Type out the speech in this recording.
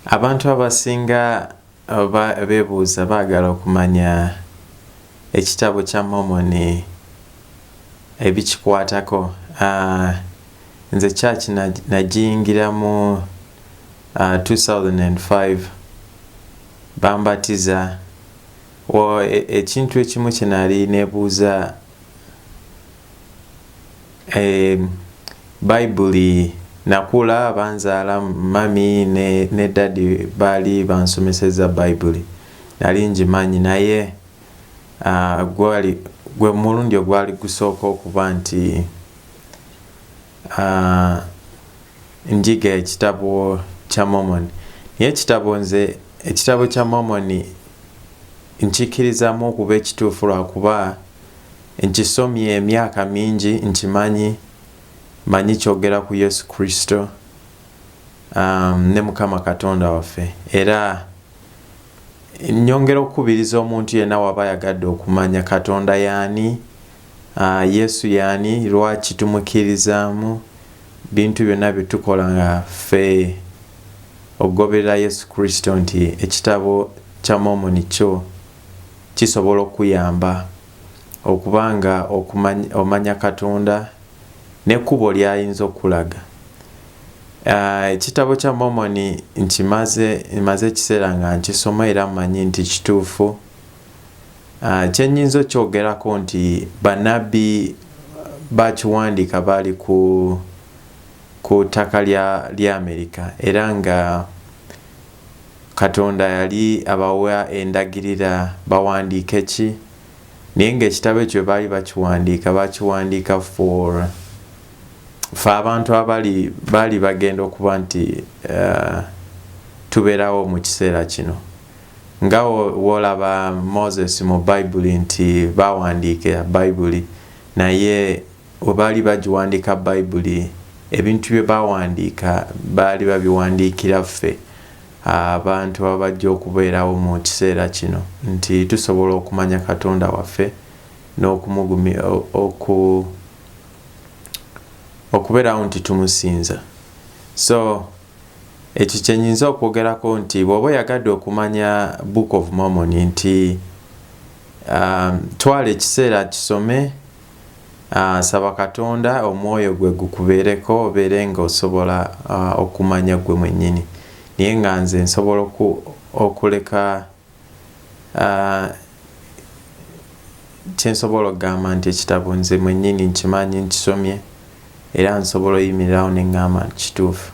Abantu abasinga beebuuza, baagala okumanya Ekitabo kya Mormon ebikikwatako. Nze church nagiyingiramu 2005, bambatiza. Ekintu ekimu kye nali nebuuza, Bayibuli, nakula banzaala, mummy ne daddy baali bansomeseza Bayibuli, nali ngimanyi, naye gwali gwe mulundi ogwali gusooka okuba nti njiga Ekitabo kya Mormon. Naye ekitabo, nze Ekitabo kya Mormon nkikkirizamu okuba ekituufu lwakuba nkisomye emyaka mingi, nkimanyi, manyi kyogera ku Yesu Kristo ne Mukama Katonda waffe. Era nyongera okukubiriza omuntu yenna waba ayagadde okumanya Katonda yaani, Yesu yaani, lwaki tumukkiririzaamu, bintu byonna bye tukola nga ffe okugoberera Yesu Kristo, nti Ekitabo kya Mormon kyo kisobola okuyamba okuba nga omanya Katonda n'ekkubo ly'ayinza okulaga. Ekitabo kya Mormon nkimaze, maze ekiseera nga nkisoma era mmanyi nti kituufu. Kyenyinza okyogerako nti bannabbi bakiwandiika baali ku ttaka lya Amerika, era nga Katonda yali abawa endagirira bawandiike ki, naye ng'ekitabo ekyo baali bakiwandiika, bakiwandiika for fe abantu abali baali bagenda okuba nti tubeerawo mu kiseera kino. Nga wolaba Moses mu Bayibuli nti bawandiika Bayibuli, naye we baali bagiwandiika Bayibuli, ebintu bye bawandiika baali babiwandiikira ffe abantu abajja okubeerawo mu kiseera kino, nti tusobola okumanya Katonda waffe n'okumugumi okubeerawo nti tumusinza. So ekyo kyenyinza okwogerako nti bw'oba oyagadde okumanya Book of Mormon, nti twala ekiseera kisome, saba Katonda omwoyo gwe gukubeereko, obeere nga osobola okumanya gwe mwennyini. Naye nga nze nsobola okuleka kyensobola okugamba nti ekitabo nze mwennyini nkimanyi, nkisomye, era nsobola oyimirirawo neŋŋamba nti kituufu.